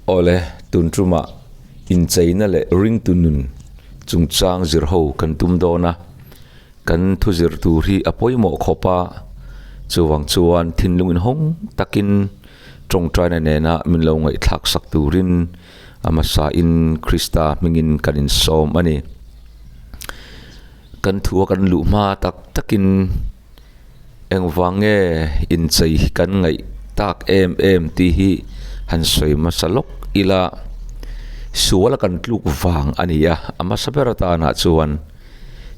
Awle, tun tumah incheina leh ringtu nun chungchang zirho kan tum dawn a, kan thu zir tur hi a pawimawh khawp a, chuvang chuan thinlung inhawng takin tawngtaina nena min lo ngaihthlak sak turin a hmasain Krista hmingin kan insawm a ni. Kan thua kan luh hma tak takin Engvang nge inchei hi kan ngaih tak em em tih hi han sawi hmasa lawk ila, sual a kan tluk vang a ni a, a hmasa ber atanah chuan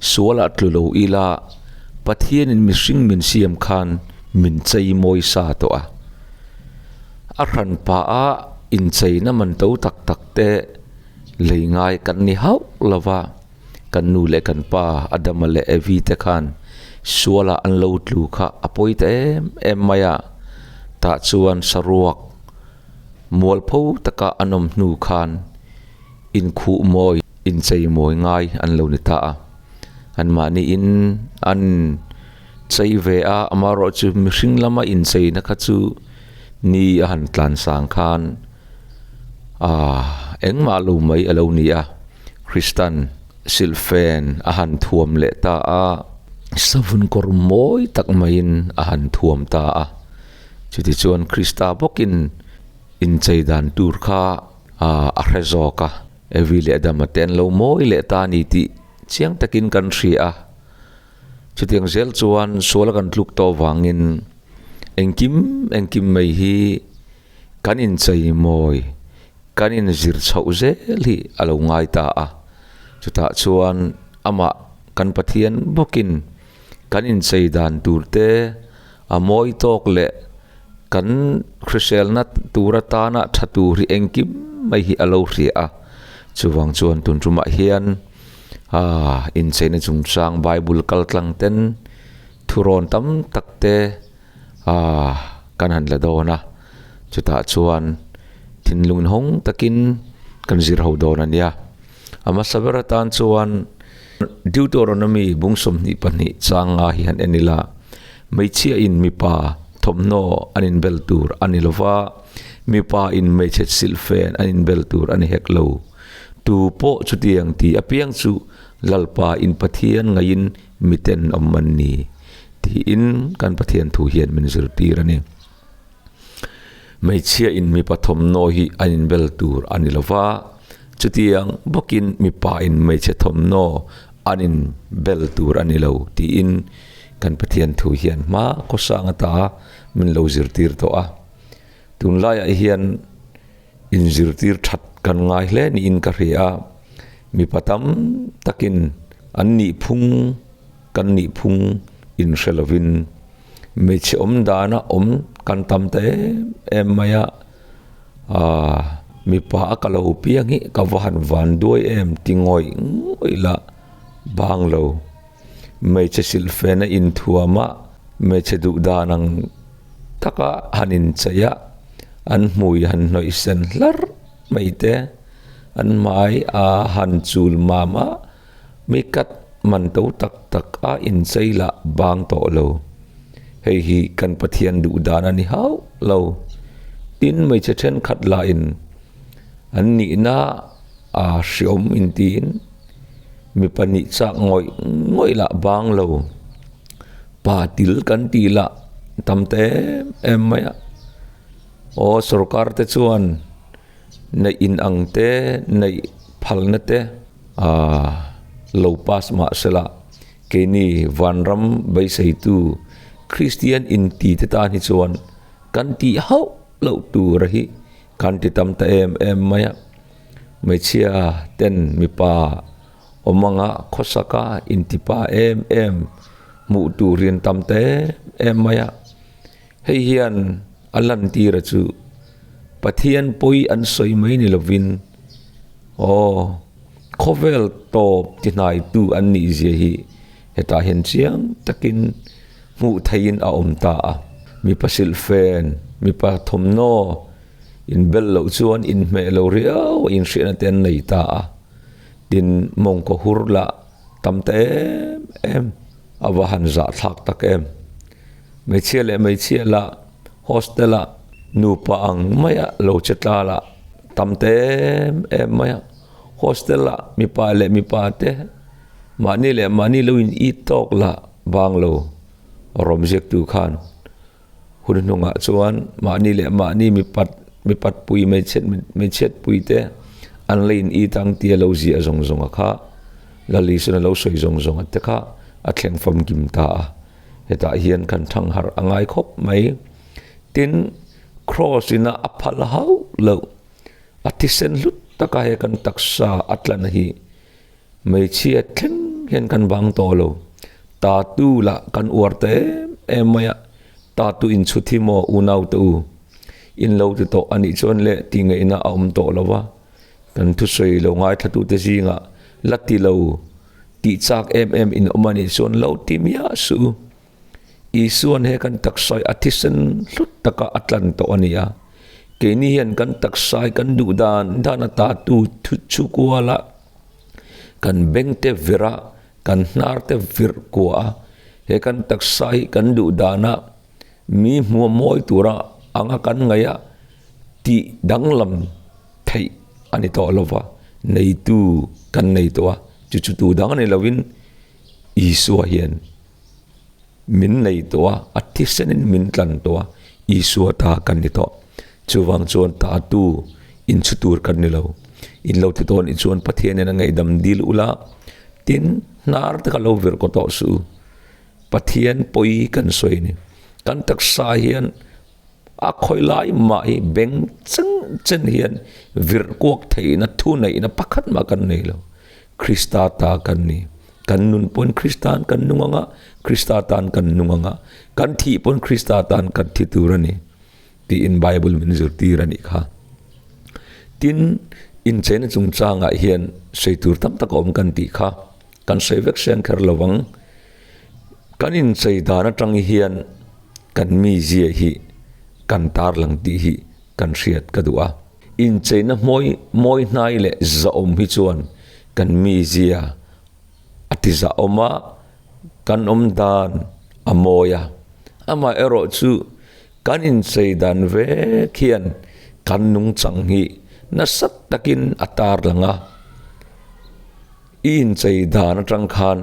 sualah tlu lo ila Pathianin mihring min siam khan min chei mawi sa tawh a, a hran pah a incheina man to tak tak te lei ngai kan ni hauh lo va. Kan nu leh kan pa Adama leh Evi te khan sualah an lo tlu kha a pawi ta em em mai a, tah chuan saruak mualpho taka an awm hnu khan inkhuh mawi, inchei mawi ngai an lo ni ta a. Anmahniin an chei ve a, amaherawhchu mihring lama incheina kha chu ni a han tlan sang khan aaa engmah lo mai a lo ni a. Kristan silhfen a han thuam leh ta a, savun kawr mawi tak maiin a han thuam ta a. Chutichuan Krista bawkin inchei dan tur kha a hre zawk a, Evi leh Adama te an lo mawi leh ta a ni tih chiang takin kan hria a. Chutiang zel chuan suala kan tluk tawh vangin engkim engkim mai hi kan inchei mawi Kan inzir chhoh zel hi a lo ngai ta a, chutah chuan amah kan Pathian bawkin kan inchei dan tur te a mawi tawk leh kan hriselna tur atana tha tur hi engkim mai hi a lo hria a, chuvang chuan tun tumah hian aaa incheina chungchang Bible kal tlang ten thurawn tam tak te aaa kan han la dawn a, chutah chuan thinlung inhawng takin kan zir ho dawn a nia. A hmasa ber atan chuan Deuteronomy bung 22 chang nga hi han en ila, hmeichhia in mipa thawmhnaw an inbel tur a ni lova, mipa in hmeichhe silhfen an inbel tur a ni hek lo. Tu pawh chutiang ti apiang chu Lalpa in Pathian ngaiin miten awm an ni. Tiin kan Pathian thu hian min zirtir a ni. Hmeichhia in mipa thawmhnaw hi an inbel tur a ni lova, chutiang bawkin mipa in hmeichhe thawmhnaw an inbel tur a ni lo tiin kan Pathian thu hian hma khawsang ata min lo zirtir tawh a. Tunlaiah hian inzirtir that kan ngai hle niin ka hria a, mipa tam takin an nihphung Kan nihphung inhre lovin hmeichhe awm dana awm kan tam ta em em mai a, aaa mipa a ka lo piang hi ka va han van duai em ti ngawih ngawih la bang lo. Hmeichhe silhfena inthuam a, hmeichhe duh dan ang taka han inchei a, an hmui han hnawih sen hlar mai te, an hmai a han chul mam a, Mi kat man to tak tak a inchei lah bang tawh lo. Hei hi kan Pathian duh dan a ni hauh lo. Tin, hmeichhe thenkhat lahin an nihna a hriawm intiin mi pahnih chak ngawih ngawih lah bang lo. Pa til kan tih lah tam ta em em mai a. Aw sorkar te chuan Neih in ang te, neih phalna te lo pass mah sela, keini vanram beiseitu Kristian inti te tan hi chuan kan tih hauh loh tur hi kan ti tam ta em em mai a. Hmeichhia ten mipa awm anga khawsaka intipa em em hmuh tur hi an tam ta em em mai a. Hei hian a lantira chu Pathian pawi an sawi mai ni lovin aw khawvel tawp ti hnaitu an nih zia hi hetah hian chiang takin hmuh theihin a awm ta a. Mipa silhfen, mipa thawmhnaw inbel loh chuan inhmeh lo riau a inhriatna te an nei ta a. Tin, mawngkaw hur lah tam ta em em a va han zahthlak tak em. Hmeichhia leh hmeichhia lah hostel ah nupa ang maia lo che tla lah tam ta em em mai a, hostel ah mipa leh mipa te mahni leh mahni lo in it tawk lah bang lo rawm ziaktu khan hun hnungah chuan mahni leh mahni mipat mipat pui hmeichhe hmeichhiat pui te an la in it ang tia lo ziah zawng zawng a kha Lalisana lo sawi zawng zawng a te kha a thleng famkim ta a. Hetah hian kan thang harh a ngai khawp mai. Tin, Kraws ina a phal hauh loh, a thisen hlut taka he kan taksa a tlan hi hmeichhia thleng hian kan bang tawh lo. Tatu lah kan uar ta em em mai a, tatu inchhut hi maw unaute u, in lo ti tawh a nih chuan leh tih ngaihna a awm tawh lo va, kan thusawi lo ngaithlatute zingah la ti lo. Tih chak em em in awm a nih chuan lo ti miah suh u. Isuan he kan taksa hi a thisen hlut taka a tlan tawh a ni a. Keini hian kan taksa hi kan duh dan dan a tatu thut chu kual a, kan beng te virh a, kan hnar te virh kua a, he kan taksa hi kan duh dana mi hmuh mawi tura anga kan ngaih a tih danglam theih a ni tawh lo va, neitu kan nei tawh a, chu chu tu dang a ni lovin Isua hian min nei tawh a, a thisenin min tlan tawh a, Isua ta kan ni tawh. Chuvang chuan tatu inchhu tur kan ni lo. In lo ti tawh anih chuan Pathianin a ngaihdam dil ula, tin hnar te kha lo vir kaw tawh suh u. Pathian pawi kan sawi a ni. Kan taksa hian A khawi lai mah hi beng chen chen hian virh kuak theihna thu neihna pakhat mah kan nei lo. Krista ta kan ni. Kan nun pawn Krista'n kan nung anga, Krista tan kan nung anga, kan thih pawn Krista tan kan thi tur a ni tiin Bible min zirtir a nih kha. Tin, incheina chungchangah hian sawi tur tam tak a awm kan tih kha kan sawi vek seng kher lo vang. Kan inchei dan atang hian kan mizia hi kan tarlang tih hi kan hriat ka duh a. Incheina hmawi mawi hnai leh zahawm hi chuan kan mizia a ti zahawm a, kan awm dan a mawi a. Amaherawh chu kan inchei dan vek hian kan nungchang hi nasa takin a tarlang a. I inchei dan atang khan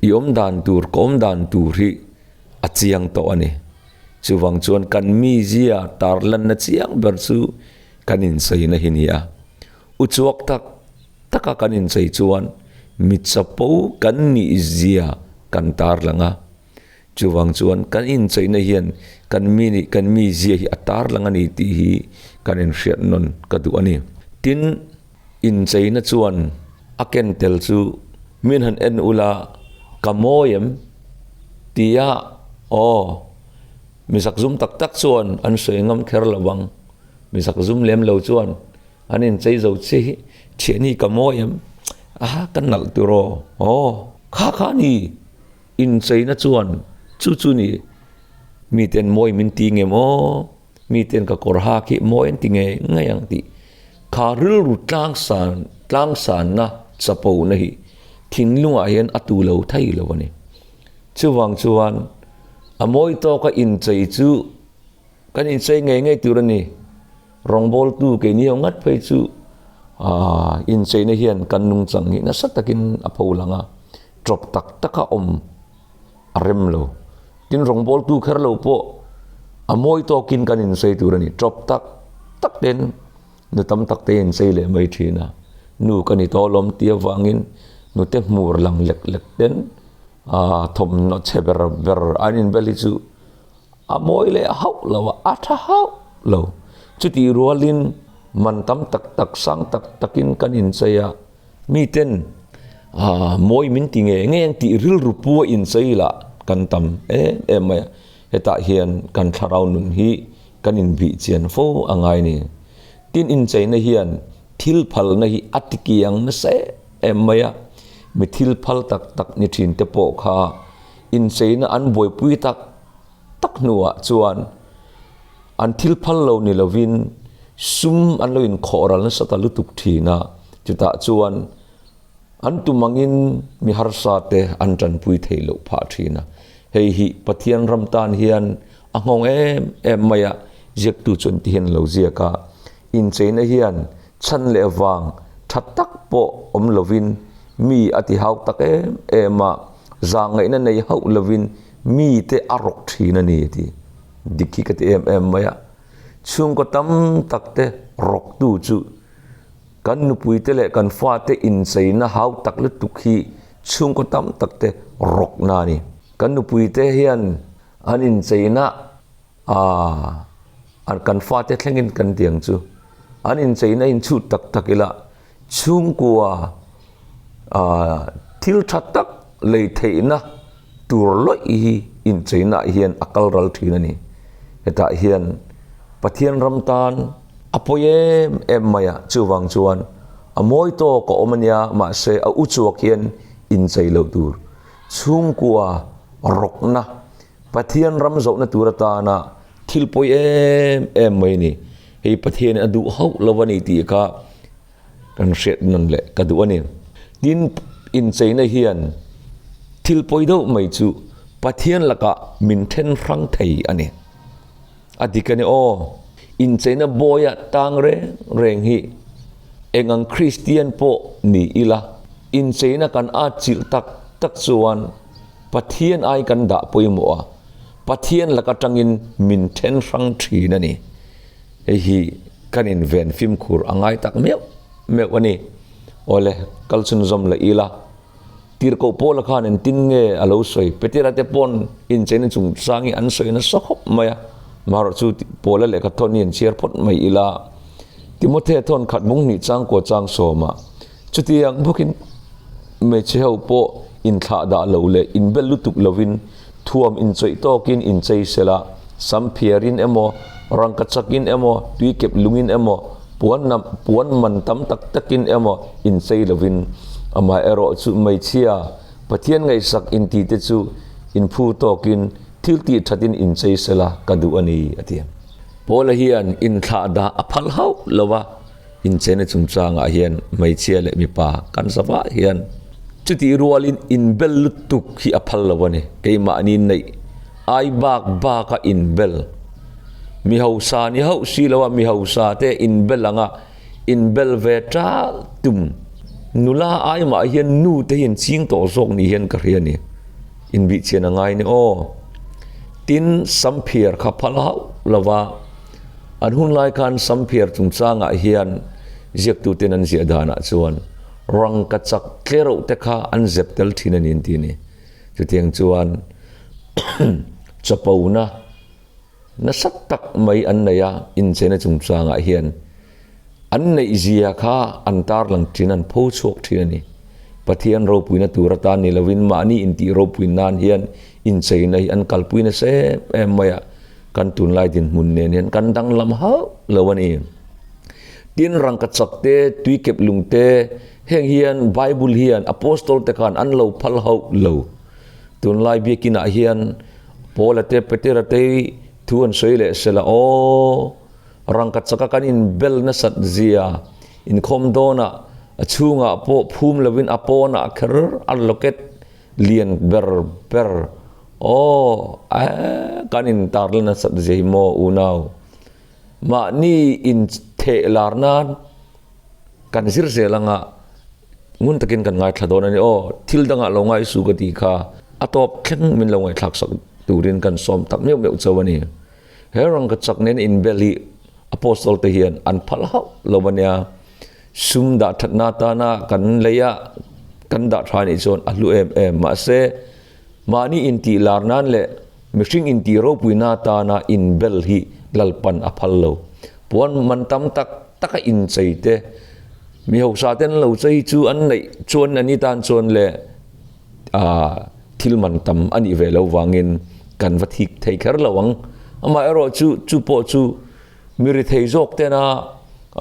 I awm dan tur, ka awm dan tur hi a chiang tawh a ni. Chuvang chuan kan mizia tarlanna chiang ber chu kan incheina hi ni a. Uchuak tak taka kan inchei chuan mi chapo kan nihzia kan tarlang a. Chuvang chuan kan incheina hian kan mi nih, kan mizia hi a tarlang a ni tih hi kan inhriat nawn ka duh a ni. Tin, Incheina chuan a ken tel chu min han en ula ka mawi em? Tia aw mi zakzum tak tak chuan an sawi ngam kher lo ang, mi zakzum lem lo chuan an inchei zo che hi thian hi ka mawi em? Aha ka nalh tur aw, aw kha kha a ni. Incheina chuan chu chu ni miten mawi min ti nge maw? Miten ka kawr hak hi mawi an ti ngei ngei ang tih kha rilru tlangsan tlangsanna chapona hi thinlungah hian a tu lo thei lo a ni. Chuvang chuan a mawi tawka inchei chu kan inchei ngei ngei tur a ni. Rawngbawltu keini ho ngat phei chu aaa incheina hian kan nungchang hi nasa takin a pho lang a, tawp tak taka awm a rem lo. Tin, rawngbawltu kher lo pawh a mawi tawkin kan inchei tur a ni. Tawp tak tak ten nu tam tak te inchei leh mai thin a. Nu ka ni tawh alawm tih avangin nute hmur lang lek lek ten aa thawmhnaw chhe ber ber an inbel hi chu a mawi leh hauh lo a, a tha hauh lo. Chutih rualin man tam tak tak sang tak takin kan inchei a. Miten mawi min ti ngei ngei ang tih rilru pu a inchei lah kan tam em em mai a, hetah hian kan thlarau nun hi kan inbih chian fo a ngai ni. Tin incheina hian thil phalna hi a ti kiang nasa em em mai a, mi thil phal tak tak ni thin te pawh kha incheina an buaipui tak tak hnuah chuan an thil phal lo ni lovin sum an lo inkhawh ral nasa ta lutuk thin a, chutah chuan an tum angin mi harsa te an tanpui theih loh phah thin a. Hei hi Pathian ram tan hian a nghawng em em mai a, ziaktu chuan ti hian a lo ziak a. Incheina hian chhan leh vang tha tak pawh awm lovin mi a ti hau tak em em a, zahngaihna nei hauh lovin mite a rawk thin a ni a ti. Dik hi ka ti em em mai a, chhungkaw tam tak te rawktu chu kan nupuite leh kan fate incheina hau tak lutuk hi chhungkaw tam tak te rawkna a ni. Kan nupuite hian an incheina Aaa, kan fate thlengin kan ti ang chu. An incheina inchhut tak tak ila chhungkua aaa thil tha tak lei theihna tur lawih hi incheina ah hian a kal ral thin a ni. Hetah hian Pathian ram tan a pawi em em mai a, chuvang chuan a mawi tawk a awm a nia, mahse a uchuak hian inchei loh tur chhungkua rawkna Pathian ram zawhna tur atana thil pawi em em mai a ni. Hei Pathianin a duh hauh lo a ni tih kha kan hriat nawn leh ka duh a ni. Tin, incheina hian thil pawi deuh mai chu Pathian lakah min then hrang thei a ni. A dik a ni aw. Incheina bawia tang reng reng hi eng ang Kristian pawh ni ila, incheina kan atchilh tak tak chuan Pathian ai kan dah pawimawh a, Pathian lak atangin min then hrang thin a ni. Hei hi kan inven fimkhur a ngai tak meuh meuh a ni. Awle, kal chhunzawm leh ila. Tirhkoh Paula khan engtin nge a lo sawi? Petera te pawn incheina chungchang hi an sawi nasa khawp mai a. Marawh chu Paula lehkha thawn hi an chhiar phawt mai ila. Timothea thawn khat mung hnih changkua chang sawmah Chutiang bawkin hmeichhe ho pawh inthlah dah lo leh inbel lutuk lovin thuam inchawih tawkin inchei sela, sam phiarin emaw, rangka chakin emaw, tuikep lungin emaw, puan nam puan man tam tak takin emaw inchei lovin. Amaherawh chu hmeichhia Pathian ngaihsak intite chu inphu tawkin thil tih thatin inchei sela ka duh a ni, a ti. Paula hian inthlah dah a phal hauh lo a. Inchena chungchangah hian hmeichhia leh mipa kan za vah hian chutih rualin inbel lutuk hi a phal lo a ni. Keimahni neih ai bak baka inbel mi hausa ni hauh si lo a, mi hausa te inbel anga inbel ve tal tum nula ai mah hian nu te hian ching tawh zawk ni hian ka hria a ni. Inbihchian a ngai ni aw. Tin, samphiar kha phal hauh lo va. An hun lai khan Samphiar chungchangah hian ziaktuten an ziah danah chuan rangkachak tlereuh te kha an zep tel thin a ni an ti a ni. Chutiang chuan chapona nasa tak mai an nei a, incheina chungchangah hian an neihzia kha an tarlang thin, an pho chhuak thin a ni. Pathian ropuina tur atan ni lovin mahni intih ropui nan hian incheina hi an kalpui nasa em em mai a. Kan tunlai dinhmun nen hian kan danglam hauh lo a ni. Tin, rangkachak te, tuikep lung te, heng hian Bible hian Apostol te khan an lo phal hauh lo. Tunlai biakinah hian Paula te, Petera te thu an sawi leh sela, Aw, rangkachaka kan inbel nasat zia, inkhawm dawnah a chhungah pawh phum lovin a pawnah kher a locket lian ber ber Aw, eh, kan intarla nasat zia hi maw unau. Mahni intheh lar nan kan zir zel anga ngun takin kan ngaithla dawn a ni. Aw, thil dangah lo ngai su ka tih kha a tawp thleng min lo ngaihthlak sak turin kan sawm tak meuh meuh chauh a ni. He rangka chak nen inbel hi Apostle te hian an phal hauh lo a nia. Sum dah thatna atana kan lei a, kan dah tha nih chuan a hlu em em. Mahse, Mahni intih lar nan leh mihring intih ropuina atana inbel hi Lalpan a phal lo. Puan man tam tak taka inchei te, mi hausa ten lo chei chu an neih chuan ani tan chuan leh aah thil man tam a nih ve lo vangin kan va thik thei kher lo ang. Amaherawhchu chu pawh chu mi rithei zawk tena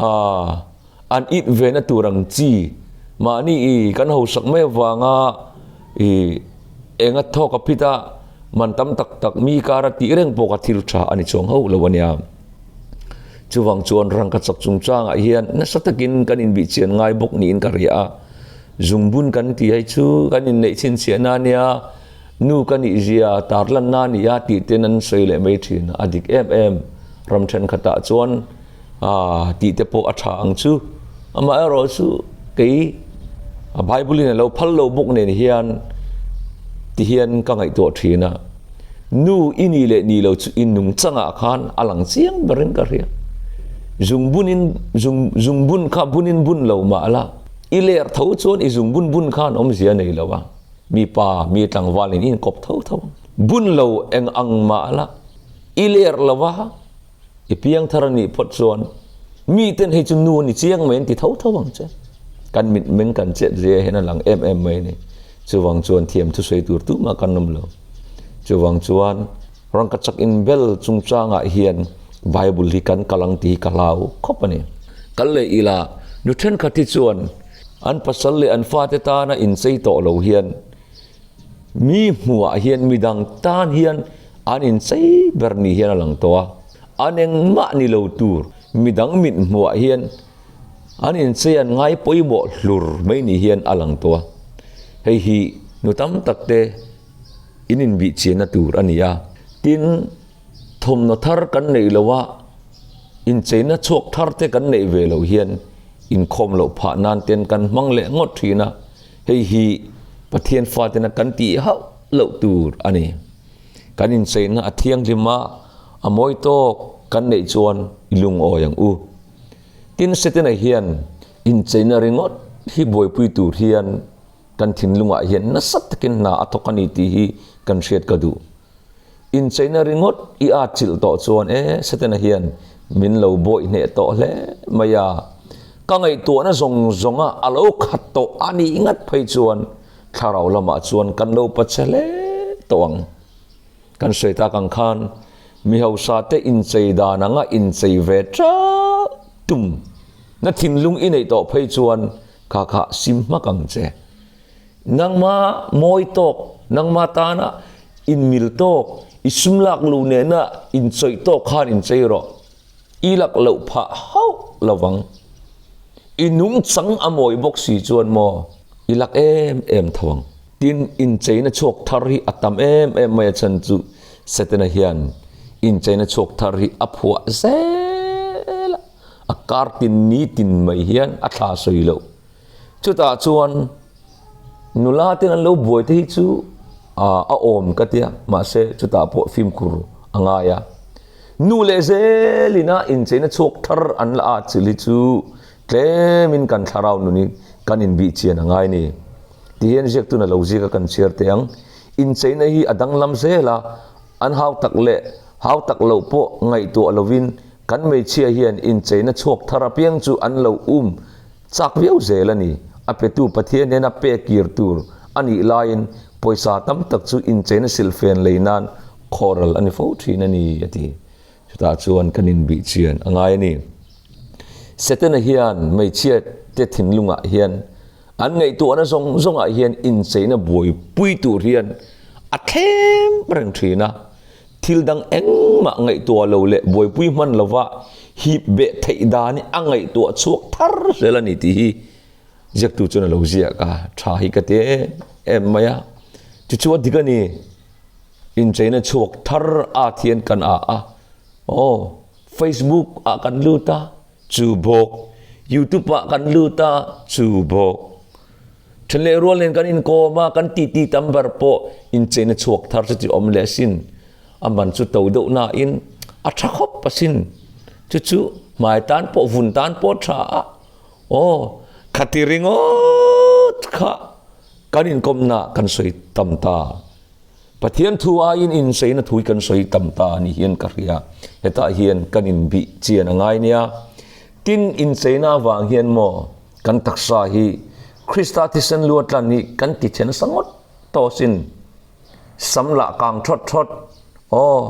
aah An it ve na tur ang chi mahni i kan hausak mai avanga i enga thawk a phit a, man tam tak tak mi kara tih reng pawh kha thil tha a ni chuang hauh lo a nia. Chuvang chuan rangkachak chungchangah hian nasa takin kan inbihchian ngai bawk niin ka hria a, zungbun kan tih hei chu kan inneih chhinchhiahna a nia, nu ka nih zia tarlanna a ni a tih ten an sawi leh mai thin a, a dik em em. Ram thenkhatah chuan. Tih te pawh a tha ang chu. Amaherawh chu kei Bible in a lo phal lo bawk nen hian ti hian ka ngaihtuah thin a. Nu i ni leh ni lo chu i nungchangah khan a lang chiang berin ka hria. Zungbunin zung zungbun kha bunin bun lo mah la, i ler tho chuan i zungbun bun khan awmzia nei lo a. Mipa mi tlangvalin i inkawp tho tho ang. Bun lo eng ang mah la, i ler lo a. I piang thar a nih phawt chuan miten hei chu nu a ni chiang mai an ti tho tho ang che. Kan mitmeng kan chet zia hian a lang em em mai a ni. Chuvang chuan thiam thusawi tur tumah kan awm lo. Chuvang chuan rangkachak inbel chungchangah hian Bible hi kan kal ang tih hi ka hlau khawp a ni. Kal leh ila nu thenkhat hi chuan an pasal leh an fate tana inchei tawh lo hian Mi hmuhah hian midang tan hian an inchei ber ni hian a lang tawh a, an engmah ni lo tur midang mit hmuhah hian an inchei an ngai pawimawh hlur mai ni hian a lang tawh a. Hei hi nu tam tak te in inbih chianna tur a ni a, tin thawmhnaw thar kan neih loh a, incheina chhuak thar te kan neih ve loh hian inkhawm loh phah nan ten kan hmang leh ngawt thin a. Hei hi Pathian fatena kan tih hauh loh tur a ni. Kan incheina a thianghlim a, a mawi tawk kan neih chuan i lungawi ang u. Tin, Setana hian incheina ringawt hi buaipui tur hian kan thinlungah hian nasa takin hna a thawk a ni tih hi kan hriat ka duh. Incheina ringawt i atchilh tawh chuan e, Setana hian min lo bawih hneh tawh hle mai a, ka ngaihtuahna zawng zawnga a lo khat tawh a nih ngat phei chuan thlarau lamah chuan kan lo pache hle tawh ang. Kan sawi tak ang khan mi hausa te inchei dan anga inchei ve ṭalh tum na thinlung i neih tawh phei chuan kha kha sim hmak ang che. Nangma mawi tawk, nangma tana inmil tawk, i sum lak luh nena inchawih tawk khan inchei rawh. I lak loh phah hauh lovang. I nungchang a mawi bawk si chuan maw i lak em em tho ang. Tin, incheina chhuak thar hi a tam em em mai a chhan chu Setana hian incheina chhuak thar hi a phuah zel a, a kar tin ni tin mai hian a thla sawi loh. Chutah chuan nula ten an lo buai te hi chu a awm ka tia mahse chutah pawh fimkhur a ngai a. Nu leh zelina incheina chhuak thar an la at chilh hi chu tlemin kan thlarau nun hi kan inbih chian a ngai ni. Tihian ziaktun a lo ziak a kan chhiar teh ang. Incheina hi a danglam zel a, an hau tak leh hau tak loh pawh ngaihtuah lovin kan hmeichhia hian incheina chhuak thar apiang chu an lo um Chak viau zel a ni. A petu Pathian hnena pek kir tur a nih laiin pawisa tam tak chu incheina silhfen lei nan khawhral a ni fo thin a ni, a ti. Chutah chuan kan inbih chian a ngai a ni. Setana hian hmeichhia te thinlungah hian an ngaihtuahna zawng zawngah hian incheina buaipui tur hian a thlem reng thin a. Thil dang engmah ngaihtuah lo leh buaipui hman lova hip beh theih dan hi a ngaihtuah chhuak thar zel a ni tih hi ziaktu chuan a lo ziak a, tha hi ka ti em em mai a. Chu chu a dik a ni, incheina chhuak thar at hian kan ah a, aw Facebook ah kan lut a, chu bawk, YouTube ah kan lut a, chu bawk. Then leh rual nen kan inkawm a, kan titi tam ber pawh incheina chhuak thar chu ti awm leh asin. A man chu to deuh nain a tha khawp asin. Chu chu hmai tan pawh vun tan pawh tha a. Aw, khati ringawt kha kan inkawmna kan sawi tam ta. Pathian thu aiin incheina thu hi kan sawi tam ta a ni hian ka hria. Hetah hian kan inbih chian a ngai nia. Tin, incheina avang hian maw kan taksa hi Krista thisen lu atlan hi kan ti chhe nasa ngawt tawh asin. Sam lah kang thawt thawt, aw,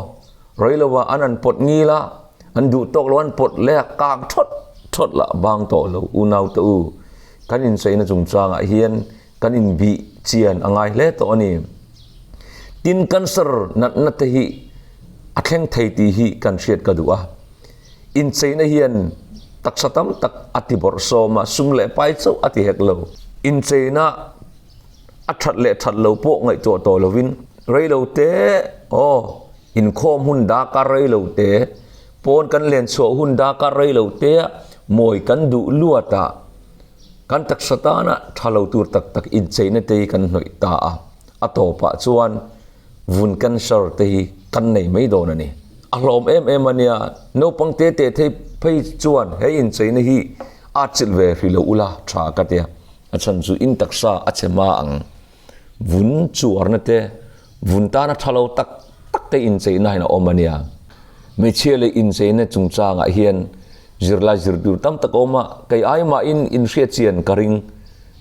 rei lova an an pawt ngil a, an duh tawk lo an pawt leh a, kang thawt thawt lah bang tawh lo unau te u. Kan incheina chungchangah hian kan inbih chian a ngai hle tawh a ni. Tin, cancer natna te hi a thleng thei tih hi kan hriat ka duh a. Incheina hian taksa tam tak a ti bawrh sawm a, sum leh pai chauh a ti hek lo. Incheina a that leh that lo pawh ngaihtuah tawh lovin rei lo te, aw, inkhawm hun dakar rei lo te. Pawn kan len chhuah hun darkar rei lo te a mawi kan duh luat a, kan taksa tana tha lo tur tak tak incheina te hi kan hnawih ta a, a tawpah chuan vun cancer te hi kan nei mai dawn a ni. A hlawm em em a nia, naupang te te thei phei chuan he incheina hi a chilh ve hrih lo ula tha ka tia, a chhan chu in taksa a che hma ang. Vun chuarna te, vun tana tha lo tak tak te incheina hian a awm a nia. Hmeichhia leh incheina chungchangah hian zirlai zirtir tam tak a awm a, kei ai mahin inhriat chian ka ring.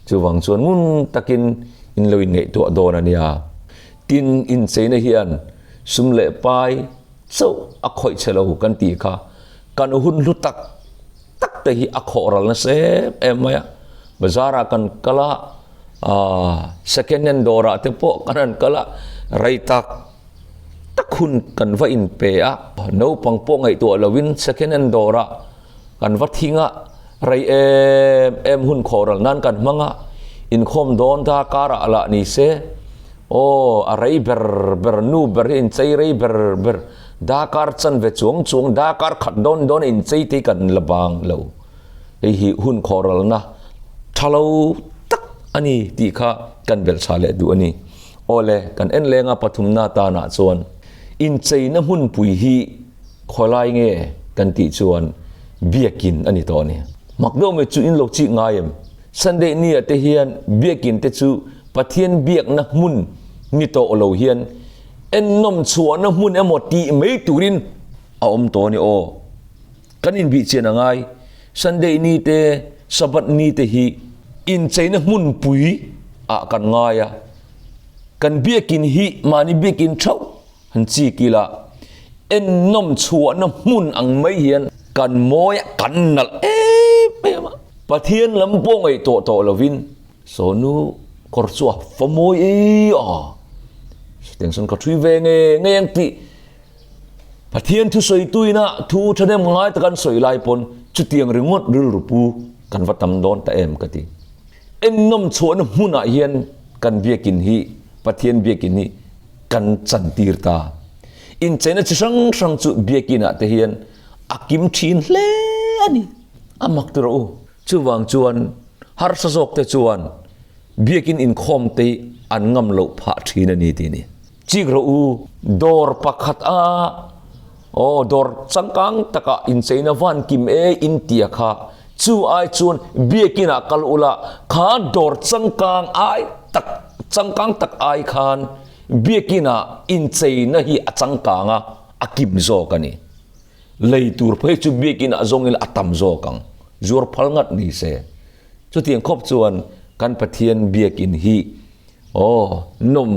Chuvang chuan ngun takin in lo inngaihtuah dawn a nia. Tin, incheina hian sum leh pai chauh a khawih che lo kan tih kha kan hun hlu tak tak te hi a khawh ral nasa em em mai a. Bazar-ah kan kal a. Aaa second hand dawrah te pawh kan han kal a, rei tak tak hun kan va inpe a, naupang pawh ngaihtuah lovin second hand dawrah kan va thing a, rei em em hun khawhral nan kan hmang a, inkhawm dawn ta karah lah ni se, aw a rei ber ber nu ber hi inchei rei ber ber darkar chanve chuang chuang darkar khat dawn dawn inchei te hi kan la bang lo. Hei hi hun khawhralna tha lo tak a ni tih kha kan belhchhah leh duh a ni. Awle, kan en lenga pathumna tanah chuan incheina hmunpui hi khawlai nge kan tih chuan biakin a ni tawh a ni. Mak deuh mai chu in lo chik ngai em? Sunday ni ah te hian biakin te chu Pathian biakna hmun ni tawh lo hian ennawm chhuahna hmun emaw tih mai turin a awm tawh a ni aw. Kan inbih chian a ngai. Sunday ni te, Sabbath ni te hi incheina hmunpui ah kan ngai a. Kan biakin hi mahni biakin theuh han chik ila, ennawm chhuahna hmun ang mai hian kan mawi a, kan nalh em em a. Pathian lam pawh ngaihtuah tawh lovin Sawnu kawr chu a fa mawi ei a, chutiang chuan ka thui ve nge ngei ang tih Pathian thusawi tuina thu thahnem ngai tak an sawi lai pawn chutiang ringawt rilru pu kan va tam dawn ta em ka ti. Ennawm chhuahna hmunah hian kan biakin hi Pathian biakin hi kan chantir ta. Incheina chi hrang hrang chu biakinah te hian a kim thin hle a ni. A mak ti rawh u. Chuvang chuan harsa zawk te chuan biakin inkhawm te hi an ngam loh phah thin a ni tih a ni. Chik rawh u, dawr pakhat a, aw dawr changkang takah incheina van kim e in tia kha, chu ai chuan biakinah kal ula, kha dawr changkang ai tak changkang tak ai khan biakinah incheina hi a changkang a, a kim zawk a ni. Lei tur phei chu biakinah zawng ila a tam zawk ang, zuar phal ngat ni se. Chutiang khawp chuan kan Pathian biakin hi Aw, nawm,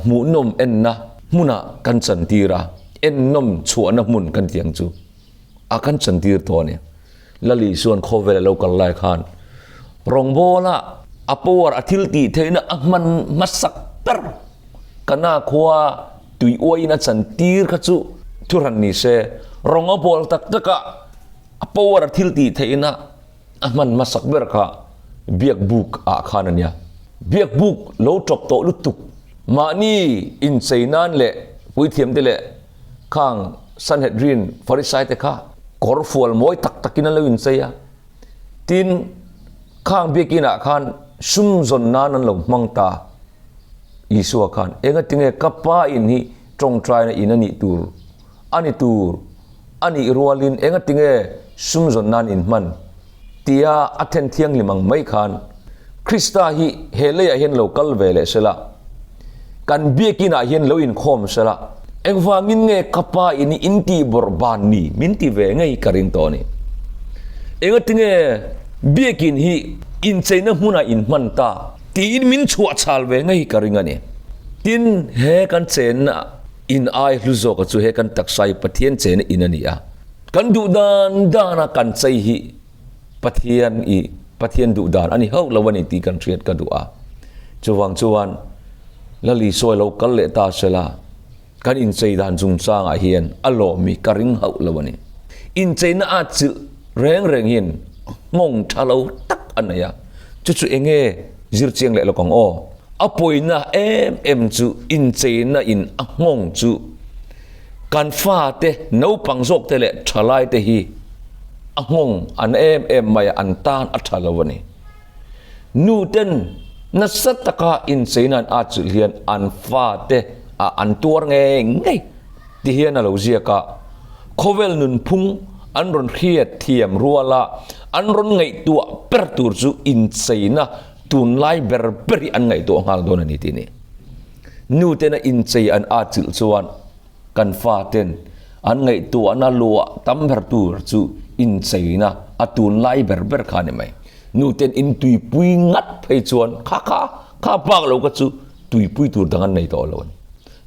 hmuhnawm enna hmunah kan chantir a, ennawm chhuahna hmun kan tih ang chu a kan chantir tawh a ni. Lali chuan khawvel a lo kal lai khan rawngbawla a power a thil tih theihna a hman hmasak ber Kana khua tui uaiin a chantir kha chu thuhran ni se, rawng a bawl tak tak a, a power a thil tih theihna A hman hmasak ber kha biakbuk ah khan a nia. Biakbuk lo tawp tawh lutuk mahni inchei nan leh puithiam te leh khang Sanhedrin Farisai te kha kawr fual mawi tak takin an lo inchei a. Tin, khang biakin ah khan sum zawn nan an lo hmang ta. Isua khan engatinge ka pa in hi tawngtaina in a nih tur a ni tur a nih rualin engatinge sum zawn nan inhman tia a then thianghlim ang mai khan Krista hi he leiah hian lo kal ve leh sela, kan biakinah hian lo inkhawm sela, engvangin nge ka pa in i intih bawrh ban ni min ti ve ngei ka ring tawh a ni. Engatinge biakin hi incheina hmunah inhman ta tiin min chhuahchhal ve ngei ka ring a ni. Tin, he kan chenna In ai hlu zawka chu he kan taksa hi Pathian chena in a ni a. Kan duh dan dana kan chei hi Pathian i Pathian duh dan a ni hauh lo a ni tih kan hriat ka duh a. Chuvang chuan Lali sawi lo kal leh ta sela kan inchei dan chungchangah hian a lawm hi ka ring hauh lo a ni. Incheina a chilh reng reng hian nghawng tha lo tak a nei a. Chu chu enge zir chiang leh lawk ang aw. A pawina em em chu incheina in a nghawng chu Kan fate, naupang zawkte leh thalaite hi a nghawng an em em mai a, an tan a tha lo a ni. Nuten nasa taka incheina an atchilh hian an fate ah an tuar ngei ngei ti hian a lo ziak a, khawvel nunphung an rawn hriat thiam ruala an rawn ngaihtuah ber tur chu incheina tunlai ber ber hi an ngaihtuah nghal dawn a ni tih a ni. Nutena inchei an atchilh chuan kan faten an ngaihtuahna luah tam ber tur chu incheina a tunlai ber ber kha a ni mai. Nuten in tuipui ngat phei chuan kha kha kha bak lo kha chu tuipui tur dang an nei tawh lo a ni.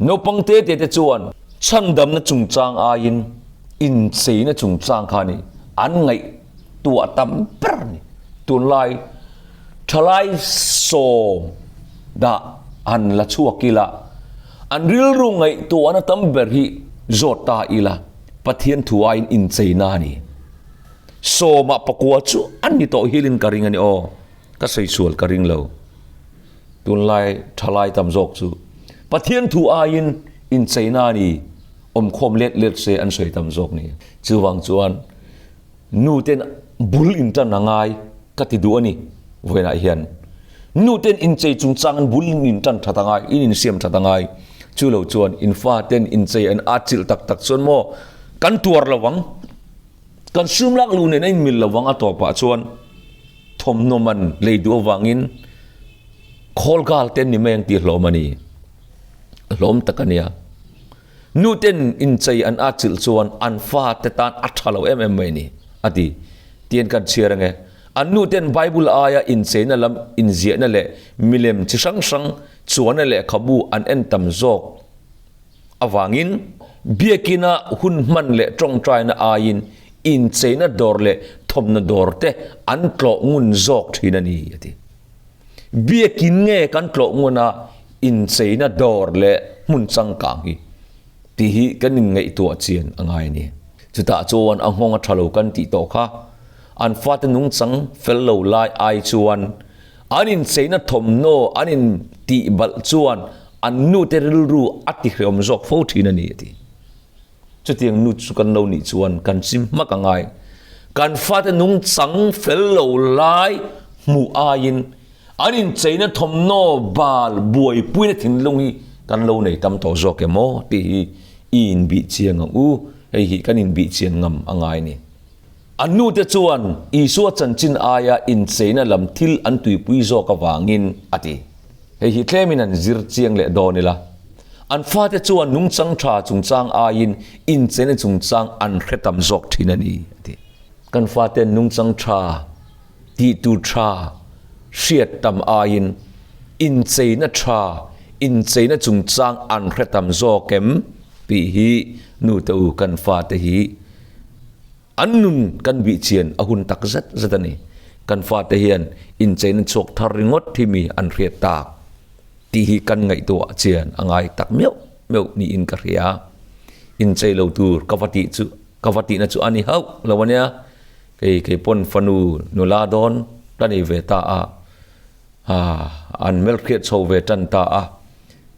Naupang te te te chuan chhandamna chungchang aiin incheina chungchang kha a ni an ngaihtuah tam ber a ni. Tunlai thalai sawm dah han la chhuak ila, an rilru ngaihtuahna tam ber hi zawt ta ila, Pathian thu aiin incheina a ni. Sawmah pakua chu an ni tawh hilin ka ring a ni aw, ka sawi sual ka ring lo. Tunlai thalai tam zawk chu Pathian thu aiin incheina a ni, awmkhawm let let se an sawi tam zawk ni. Chuvang chuan Nu ten bul in tan a ngai ka ti duh a ni vawiinah hian. Nu ten inchei chungchang in bul in tan that a ngai, in insiam that a ngai. Chu lo chuan in fa ten inchei an atchilh tak tak chuan maw kan tuar lo ang, kan sum lak lu nen a inmil lo ang a tawpah chuan thawmhnaw man lei duh avangin khawl gal te an ni mai ang tih hlawm a ni. Hlawm tak a nia. Nuten inchei an atchilh chuan an fate tan a tha lo em em mai ni, a ti. Tian kan chhiar ange. An nuten Bible aia incheina lam inziahna leh milem chi hrang hrang chuanna lehkhabu an en tam zawk avangin biakina hun hman leh tawngtaina aiin incheina dawr leh thawmhnaw dawr te an tlawh ngun zawk thin a ni, a ti. Biakin nge kan tlawh ngun a incheina dawr leh hmun changkang hi tih hi kan inngaihtuah chian a ngai a ni. Chutah chuan a nghawng a tha lo kan tih tawh kha an fate nungchang fel lo lai ai chuan an incheina thawmhnaw an intih balh chuan an nute rilru a tihrehawm zawk fo thin a ni a ti. Chutiang nu chu kan lo nih chuan kan chim hmak a ngai. Kan fate nungchang fel lo lai hmuh aiin an incheina thawmhnaw bal buaipuina thinlung hi kan lo nei tam tawh zawk em aw tih hi i inbih chiang ang u, hei hi kan inbih chian ngam a ngai a ni. An nute chuan Isua chanchin aia incheina lam thil an tuipui zawk avangin a ti. Hei hi tlemin an zir chiang leh dawn ila. An fate chuan nungchang tha chungchang aiin incheina chungchang an hre tam zawk thin a ni, a ti. Kan faten nungchang tha, tihtur tha hriat tam aiin incheina tha, incheina chungchang an hre tam zawk em tih hi nute u kan fate hi An nun kan bih chian a hun tak zet zet a ni. Kan fate hian incheina chhuak thar ringawt hi mi an hriat tak tih hi kan ngaihtuah chian a ngai tak meuh meuh niin ka hria. Inchei lo tur ka va tih chu ka va tihna chu a ni hauh lo a nia. Kei kei pawn fanu nula dawn ka nei ve ta a, an hmelhriat chho ve tan ta a.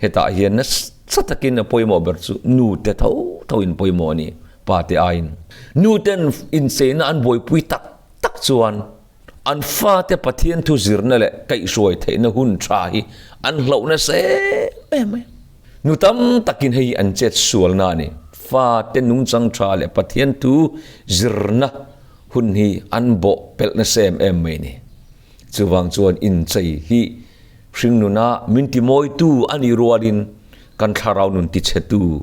Hetah hian nasa takin a pawimawh ber chu nute tho tho in pawimawh a ni, pate aiin. Nuten incheina an buaipui tak tak chuan an fate Pathian thu zirna leh kaihhruai theihna hun tha hi an hlauh nasa em em mai. Nu tam takin hei hi an chet sualna a ni. Fate nungchang tha leh Pathian thu zirna hun hi an bawh pelh nasa em em mai a ni. Chuvang chuan inchei hi Hringnuna min timawitu a nih rualin kan thlarau nun tichhetu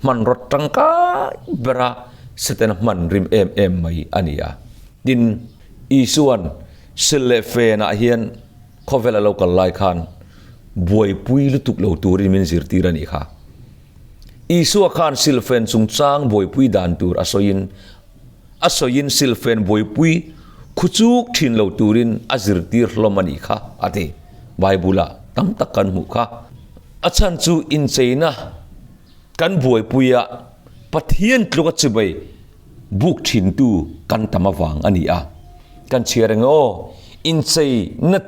hmanraw tangkai bera Setana hman rim em em mai a ni a. Tin, Isua'n sil leh fenah hian khawvel a lo kal lai khan buaipui lutuk lo turin min zirtir a nih kha. Isua khan silfen chungchang buaipui dan tur a sawiin A sawiin silfen buaipui khuchuk thin lo turin a zirtir hlawm a nih kha, a ti. Bible-ah tam tak kan hmuh kha. A chhan chu incheina kan buaipuia Pathian tluka chibai buk thintu kan tam avang a ni a. Kan chhiar eng aw, incheina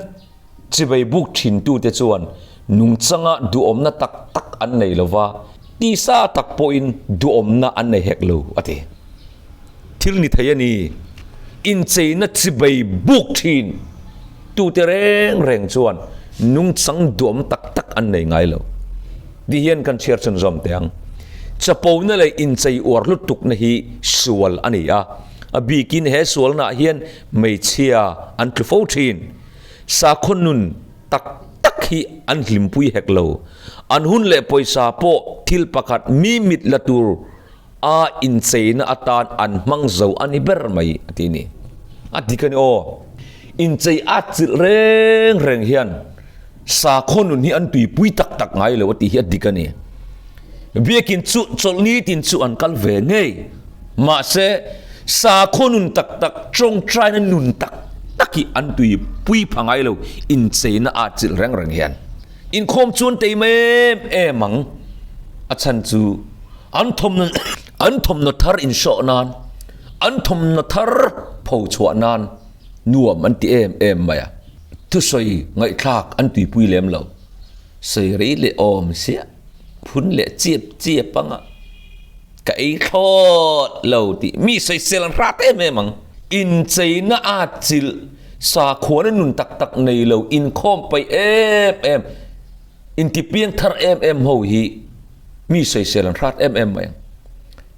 chibai buk thintute chuan nungchanga duhawmna tak tak an nei lo va. Tisa tak pawhin duhawmna an nei hek lo, a ti. Thil ni thei a ni. Incheina chibei buk thin tute reng reng chuan nungchang duhawm tak tak an nei ngai lo. Ti hian kan chhiar chhunzawm teh ang. Chapona leh inchei uar lutukna hi sual a ni a. A bikin he sualnaah hian hmeichhia an tlu fo thin. Sakhaw nun tak tak hi an hlimpui hek lo. An hun leh pawisa pawh thil pakhat mi mit la tur a incheina atan an hmang zo a ni ber mai a ti ni. A dik a ni aw. Inchei a chilh reng reng hian sakhaw nun hi an tuipui tak tak ngai lo a tih hi a dik a ni. Biakin chu chawlhni tin chu an kal ve ngei. Mahse, sakhaw nun tak tak, tawngtaina nun tak tak hi an tuipui pha ngai lo incheina a chilh reng reng hian. Inkhawm chuan teima em em ang. A chhan chu an thawmhnaw an thawmhnaw thar insawh nan, an thawmhnaw thar pho chhuah nan nuam an ti em em mai a. Thusawi ngaihthlak an tuipui lem lo. Sawi rei leh awm siah, phun leh chiap chiap anga ka ei thlawt lo tih mi sawisel an hrat em em ang. Incheina a chilh Sakhuana nun tak tak nei lo inkhawm paih em em, intipiang thar em em ho hi mi sawisel an hrat em em mai ang.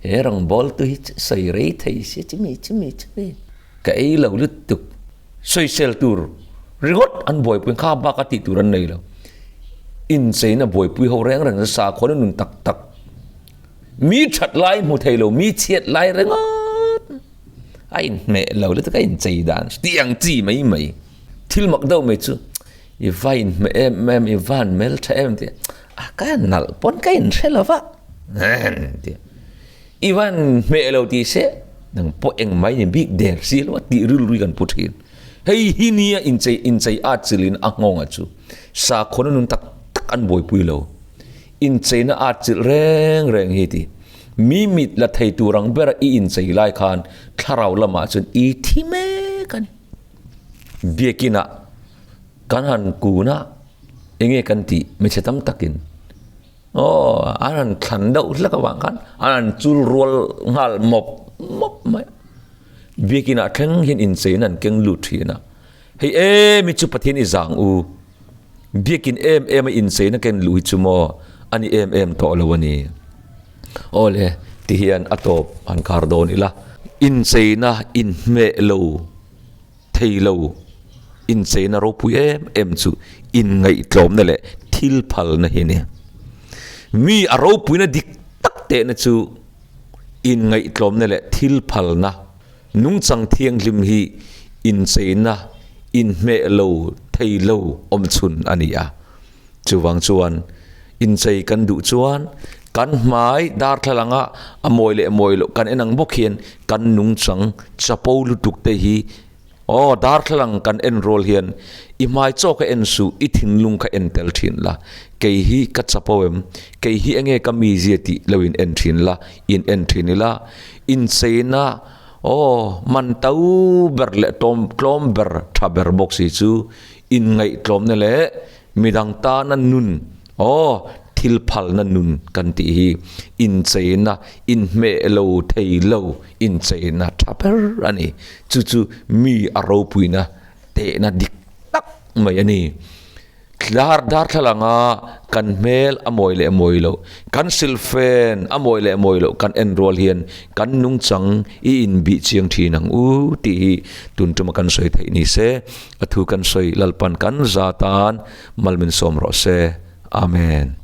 He rangbawl tu hi sawi rei thei sia chumi chumi chumi ka ei lo lutuk. Sawisel tur ringawt an buaipui kha bak a tih tur an nei lo. Incheina buaipui ho reng reng sakhuana nun tak tak mi that lai hmu thei lo mi chhiat lai ringawt. A inhmeh lo lutuk a inchei dan tih ang chi mai mai. Thil mak deuh mai chu i va inhmeh em em, i va han hmel tha em tih a ka nalh pawn ka inhre lo va tih i va inhmeh lo tih se nang pawh eng mai ni bik der si lo a tih rilru hi kan pu thin. Hei hi nia inchei inchei at chilhin a nghawng a chu sakhaw nun tak tak an buaipui lo. Incheina at chilh reng reng hi ti. Mi mit la thei tur ang bera i inchei lai khan thlarau lamah chuan i thi mek a ni. Biakinah kan han kun a, enge kan tih hmeichhe tam takin aw an han thlan deuh hlek avang khan an han chul rual nghal mawp mawp mai a. Biakinah thleng hian incheina an keng lut thin a, hei em hi chu Pathian i zang u. Biakin em em a incheina ken luh hi chu maw a ni em em tawh lo a ni. Aw le, ti hian a tawp han khar dawn ila. Incheina inhmeh lo thei lo, incheina ropui em em chu inngaihtlawmna leh thil phalna hi a ni. Mi a ropuina dik tak tehna chu inngaihtlawmna leh thil phalna. Nungchang thianghlim hi incheina inhmeh lo thei lo awm chhun a ni a. Chuvang chuan inchei kan duh chuan kan hmai darthlalanga a mawi leh mawi loh kan en ang bawk hian kan nungchang chapo lutuk te hi aw darthlalang kan en rual hian i hmai chaw ka en suh i thinlung kha en tel thin la, kei hi ka chapo em, kei hi enge ka mizia tih lo in en thin la, in en thin ila. Incheina, aw, man to ber leh tlawm tlawm ber tha ber bawk si chu inngaihtlawmna leh midang tana nun, aw, thil phalna nun kan tih hi incheina, inhmeh lo thei lo incheina tha ber a ni. Chu chu mi a ropuina tehna dik tak mai a ni. Dar darthlalanga kan hmel a mawi leh mawi loh, kan silfen a mawi leh mawi loh kan en rual hian kan nungchang i inbih chiang thin ang u tih hi tun tuma kan sawi theih ni se, a thu kan sawi Lalpan kan za tan mal min sawm rawh se. Amen.